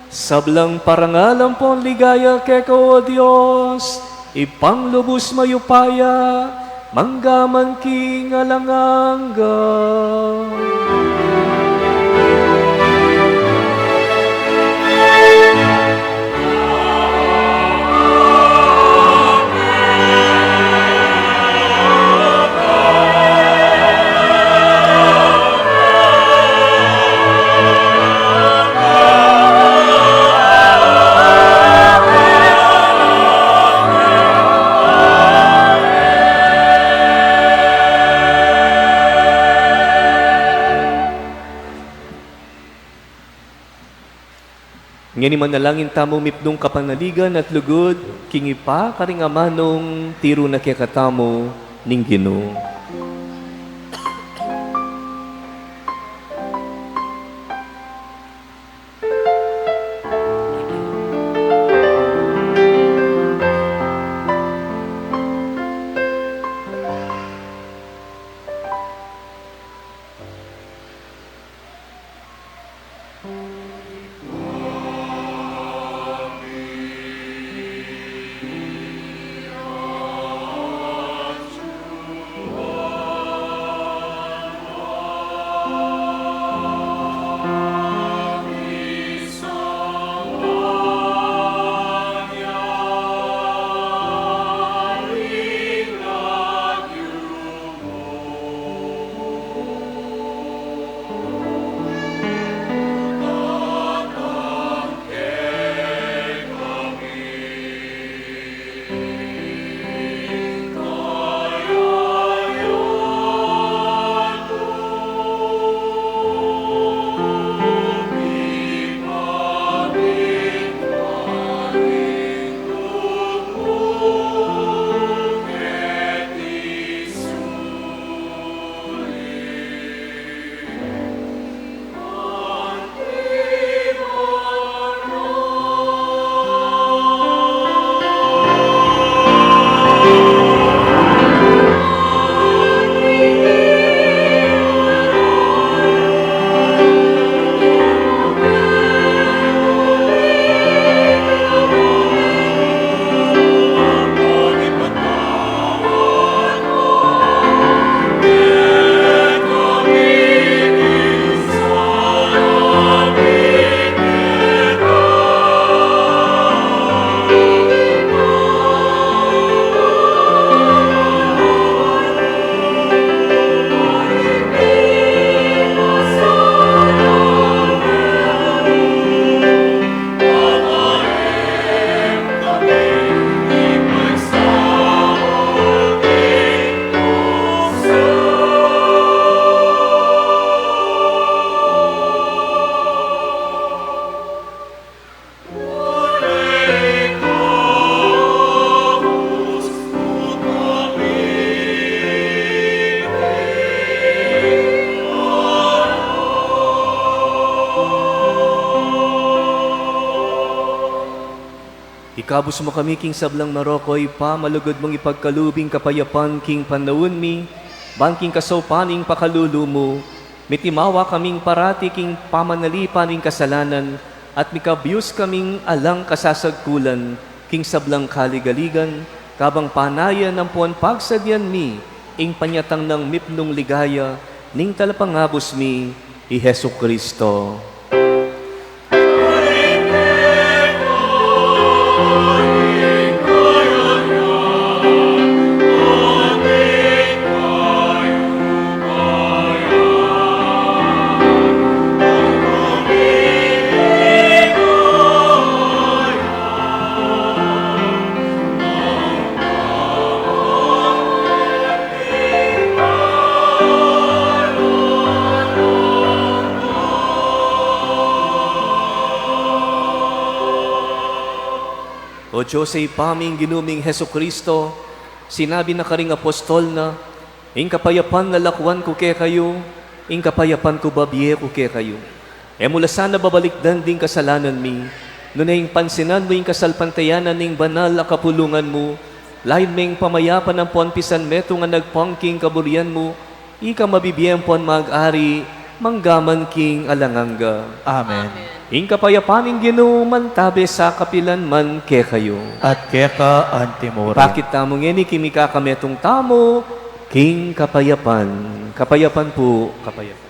sablang parangal ampon ligaya keka, o Dios, Ibpang lubus mayupaya, mangga man king alang angga. Ngeni manalangin tamu mipnung kapanaligan at lugud king Ibpa karing amanung tiru na kekatamu ning Ginu. Ikabus mu kami king sablang marok, o Ibpa, malugud mung ipagkalub ing kapayapan king panaun mi, ban king kasaupan ning pakalulu mu, mitimawa kaming parati king pamanalipan ning kasalanan, at mikabus kaming alang kasasagkulan king sablang kaligaligan, kabang panayan ampon pagsadyan mi ing panyatang nang mipnung ligaya ning Talapangabus mi, i Jesucristo. O Dios, Ibpa ming Ginu ming Jesucristo, sinabi na karing apostol na, "Ing kapayapan lalakwan ku kekayu, ing kapayapan ku babie ku kekayu." E mu la sana babalikdan ding kasalanan mi, nune ing pansinan mu ing kasalpantayanan ning banal a kapulungan mu, lain meng pamayapan ampon pisan metung a nagpang king kaburian mu, ika mabibie ampon mag-ari manggaman king alang angga. Amen. Ing kapayapan ning Ginu mantabe sa kapilan man kekayu. At keka antimurin. Ipakit tamu ngeni king mikakametung tamu king kapayapan. Kapayapan pu, kapayapan.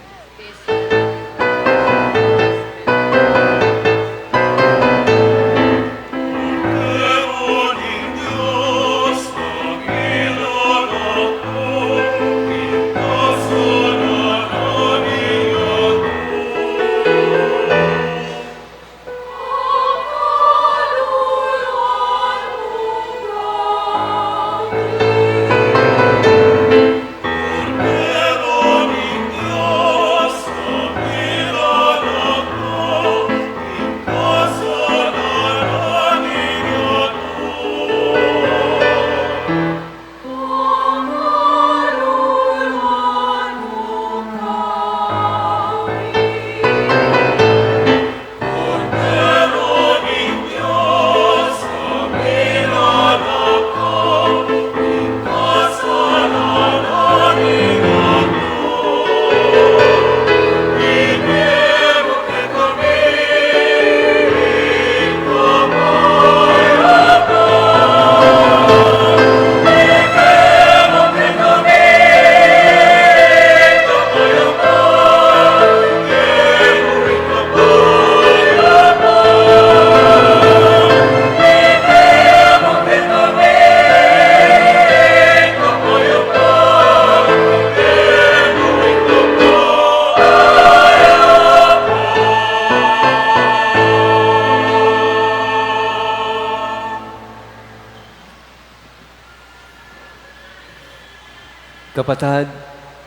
Kapatad,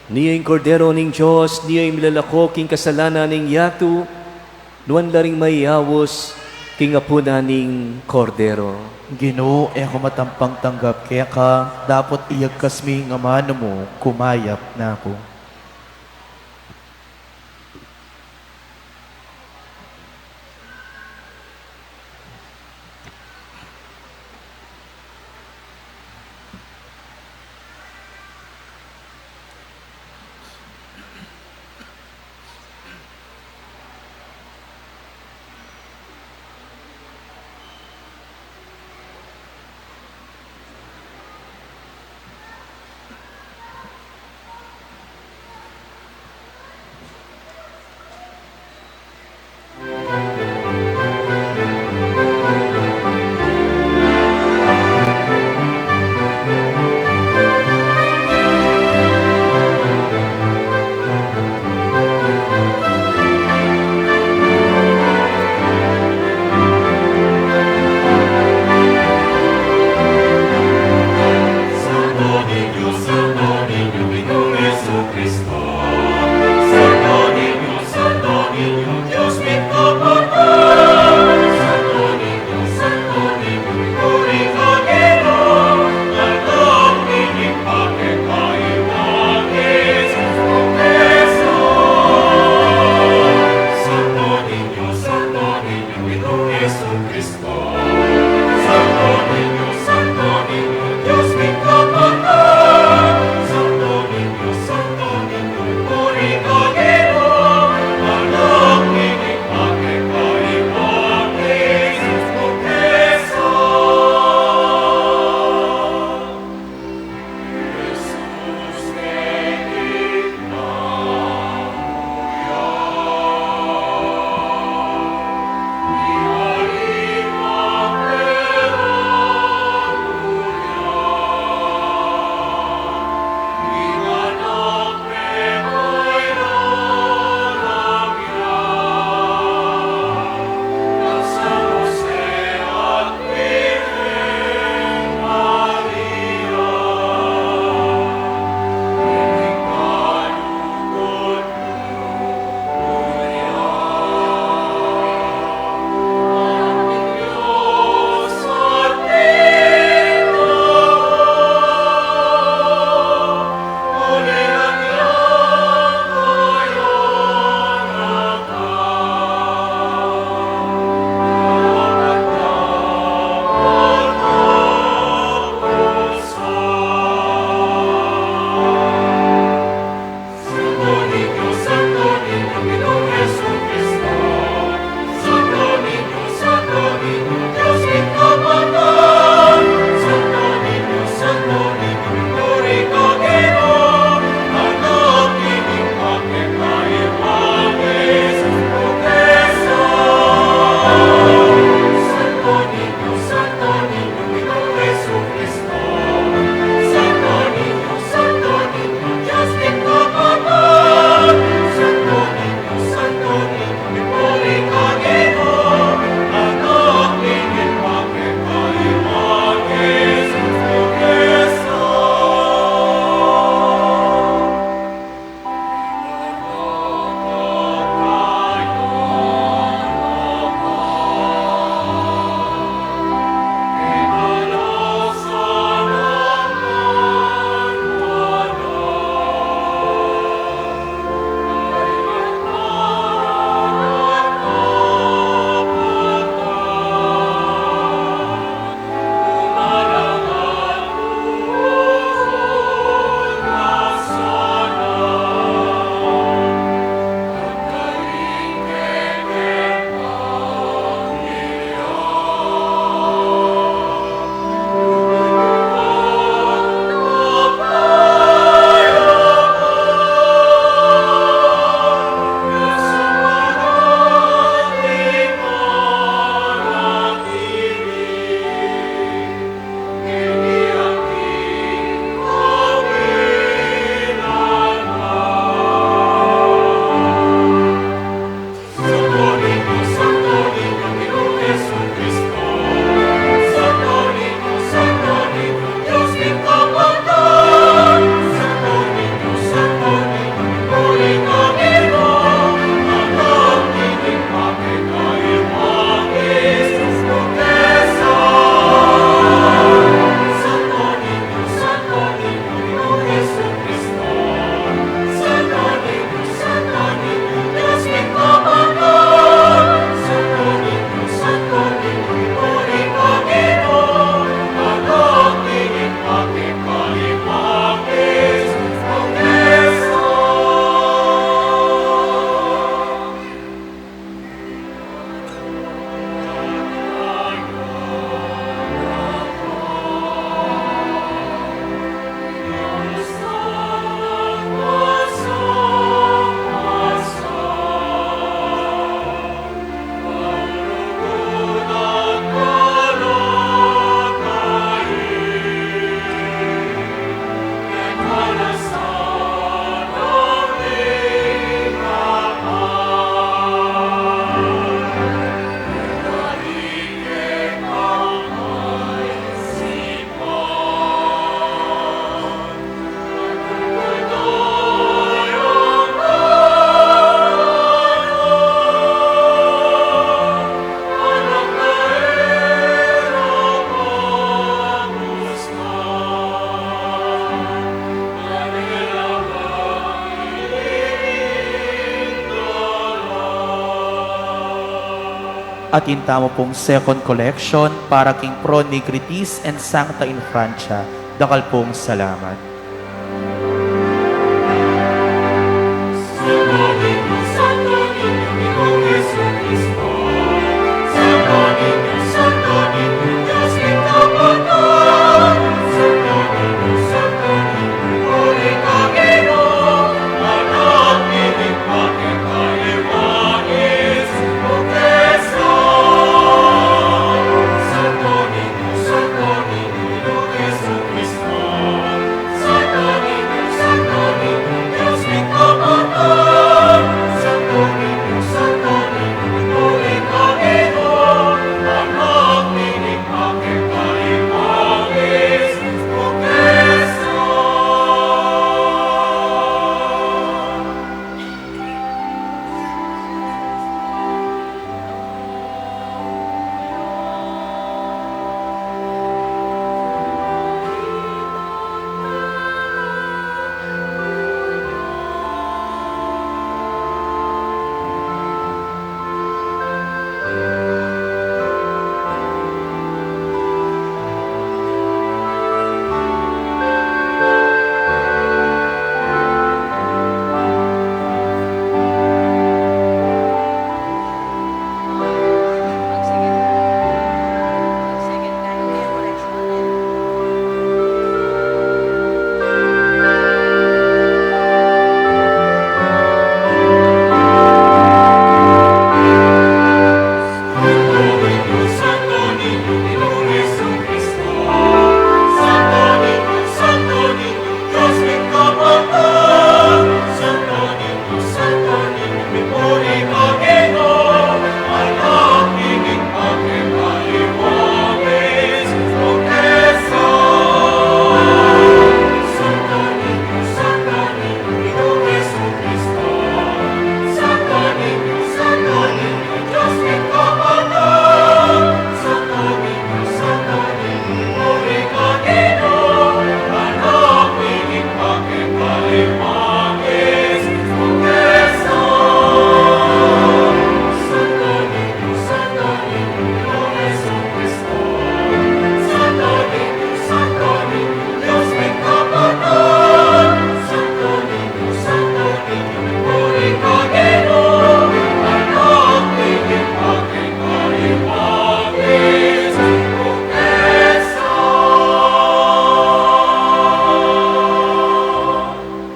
nia ing Kordero ning Dios, nia ing milalako king kasalanan ning yatu, nuan la ring mayayaus king apunan ning Kordero. Ginu, e ku matampang tanggap keka, dapot iyagkas me ing amanu mu, kumayap na ku. Atin tamu pung second collection para king Pro Nigritis and Sancta Infrantia. Dakal pung salamat.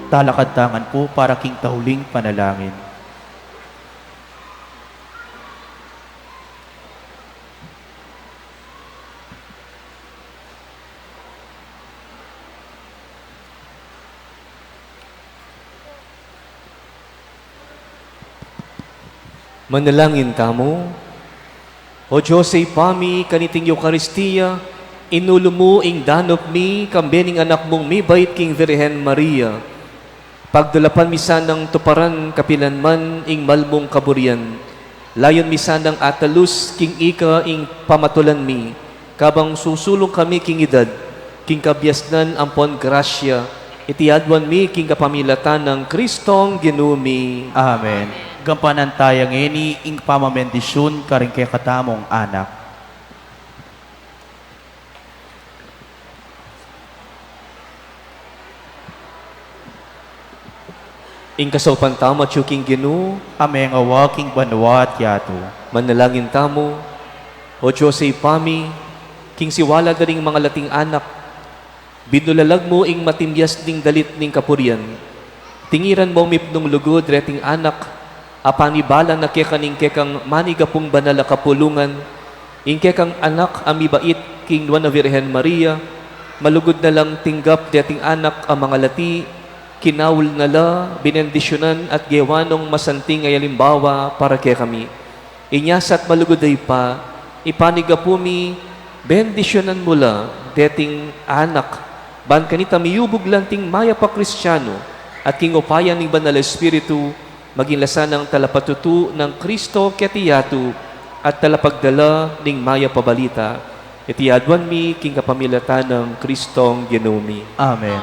Talakad tamu ngan pu para king tauling panalangin. Manalangin tamu. O Dios, Ibpa mi, kaniting Eukaristia, inulu mu ing danup mi, kambe ning anak mung mibait king Virgen Maria. Pagdalapan mi sanang tuparan kapilan man ing mal mung kaburian. Layun mi sanang atalus king ika ing pamatulan mi, kabang susulung kami king edad, king kabiasnan ampon grasya, iti aduan mi king kapamilatan nang Kristong Ginu mi. Amen. Gampanan taya ngeni ing pamamendisyun karing kekatamung anak. Ing kasaupan tamu atyu king Ginu. Ame ngawa king banua at yatu. Manalangin tamu. O Dios, Ibpa mi, king siwala da ring mangalating anak, binulalag mu ing matimbias ning dalit ning kapurian. Tingiran mu mipnung lugud reting anak a panibala na keka ning kekang manigapung banal a kapulungan, ing kekang anak a mibait king Nuan a Virgen Maria, malugud na lang tinggap deting anak a mangalati, kinaul na la, binendisyunan at gewa nong masanting a alimbawa para kekami. Inya sa at malugud a Ibpa, ipanigapu mi, bendisyunan mu la deting anak, ban kanita miyubug la anting mayap a Kristiano, at king upaya ning Banal a Espiritu, maging la sanang talapatutu nang Kristo keti yatu at talapagdala ning mayap a balita. Iti aduan mi king kapamilatan nang Kristong Ginu mi. Amen.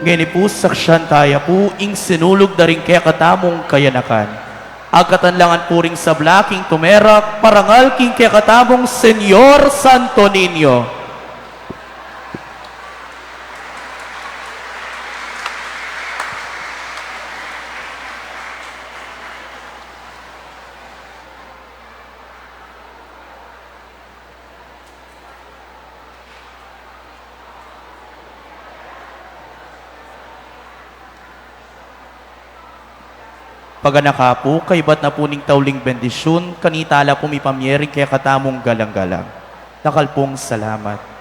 Ngeni pu, saksian taya pu ing sinulug da ring kekatamung kayanakan. Agkatan la ngan pu ring sabla king tumerak, parangal king kekatamung Senyor Santo Niño. Paganaka pu, kaybat na pu ning tauling bendisyun, kanita la pu mipamie ring kekatamung galang-galang. Dakal pung salamat.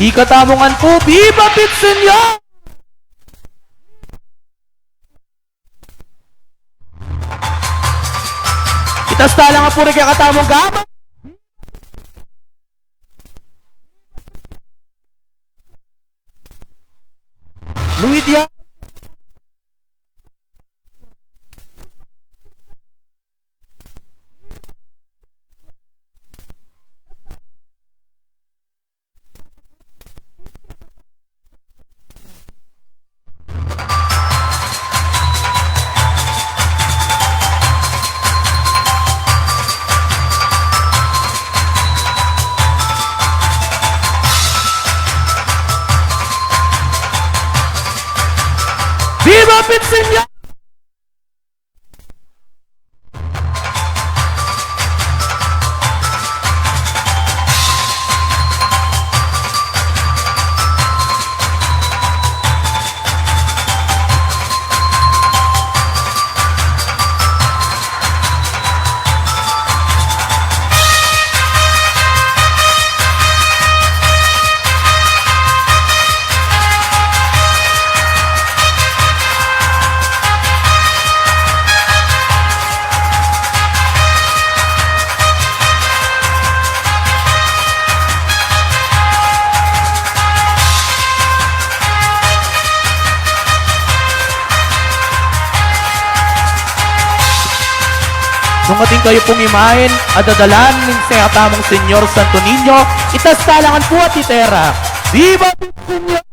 Ikatamu ngan pu, Viva Pit Señor! Itas tala ngan pu ring kekatamung gama. Luidia. Viva Pit Señor! Nung atin kayu pung imain, adadalan ning kekatamung Señor Santo Niño, itas tala ngan pu at itera, Viva Pit Señor!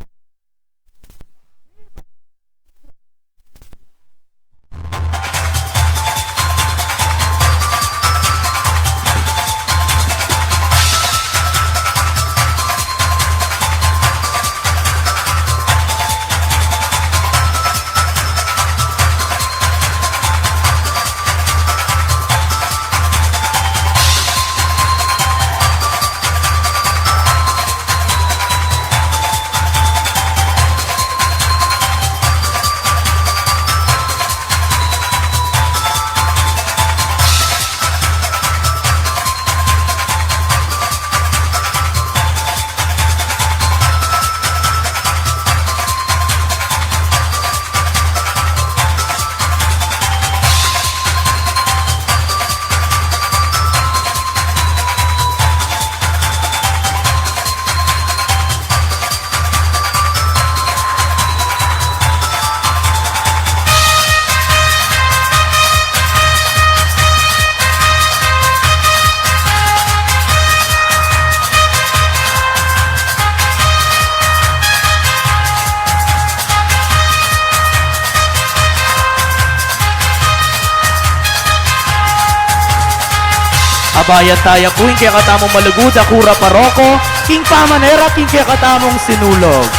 Abayan taya pu ing kekatamung malugud a kura paroko, king pamanera king kekatamung sinulog.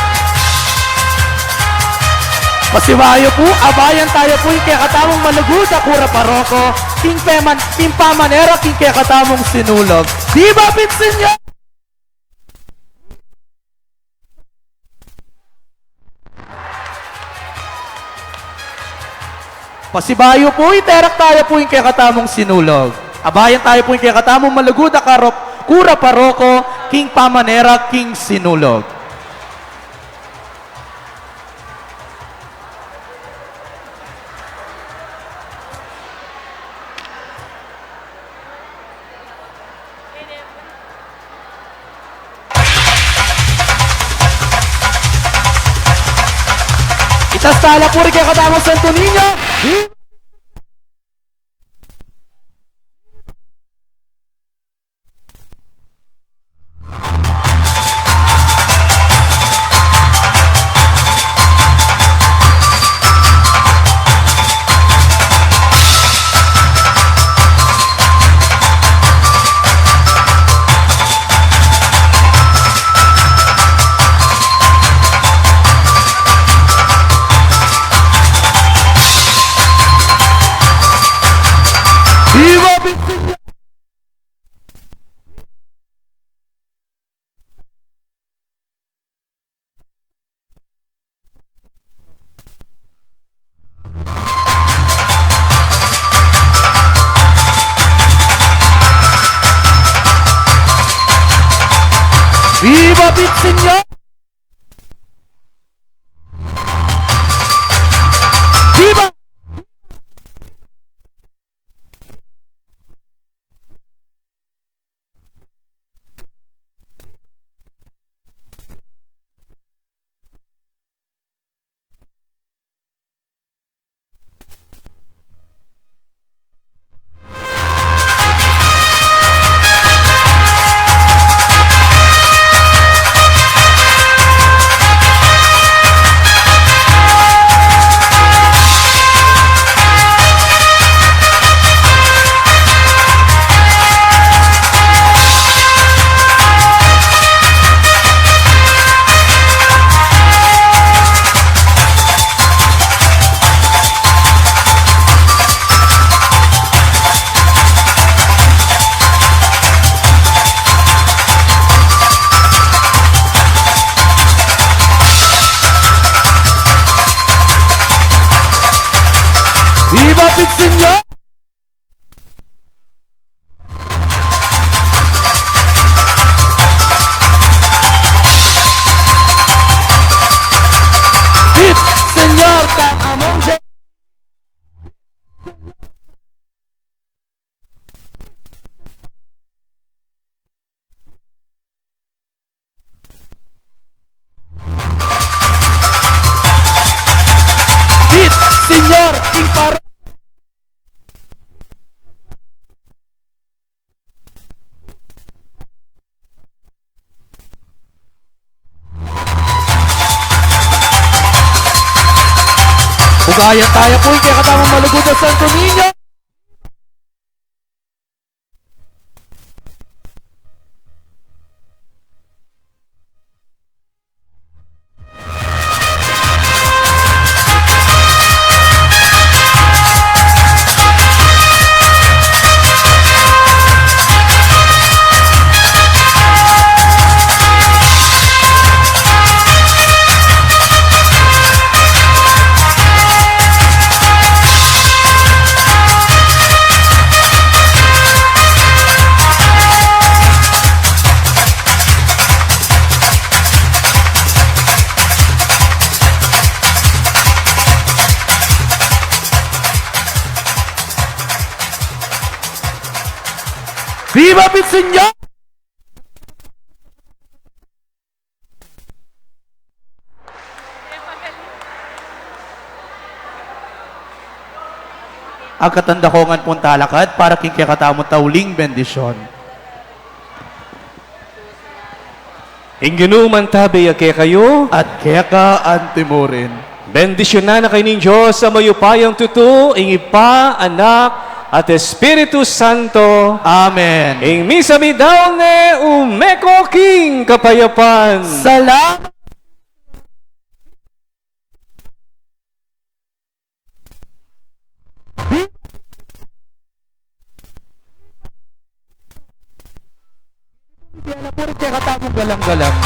Pasibayu pu, abayan taya pu ing kekatamung malugud a kura paroko, king peman-, king pamanera king kekatamung sinulog. Viva Pit Señor! Pasibayu pu, iterak taya pu ing kekatamung sinulog. Abayan taya pu ing kekatamung malugud a karop-, kura paroko, king pamanera king sinulog. Sastala puri kekatamung Santo Niño. Viva Bitsinyo! Viva Bitsinyo! Viva! Viva Bitsinyo! Bitsinyo, tang among Je- Bitsinyo, king paro- Ugayan taya pu ing kekatamung malugud a Santo Niño. Viva Bitsinyo! Agkatan da ko ngan pung talakad para king kekatamung tauling bendisyon. Ing Ginu mantabi ya kekayu. At keka antimurin. Bendisyunan na kayu ning Dios a mayupayang tutu, ing Ibpa, Anak, at Espiritu Santo. Amen. Ing misa mi daun ne umeko king kapayapan. Salamat. Kekatamung galang-galang.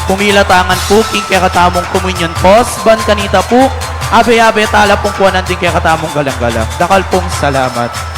Pumila tangan pu king kekatamung communion post, ban kanita pu, abe-abe tala pung kuanan ding kekatamung galang-galang. Dakal pung salamat.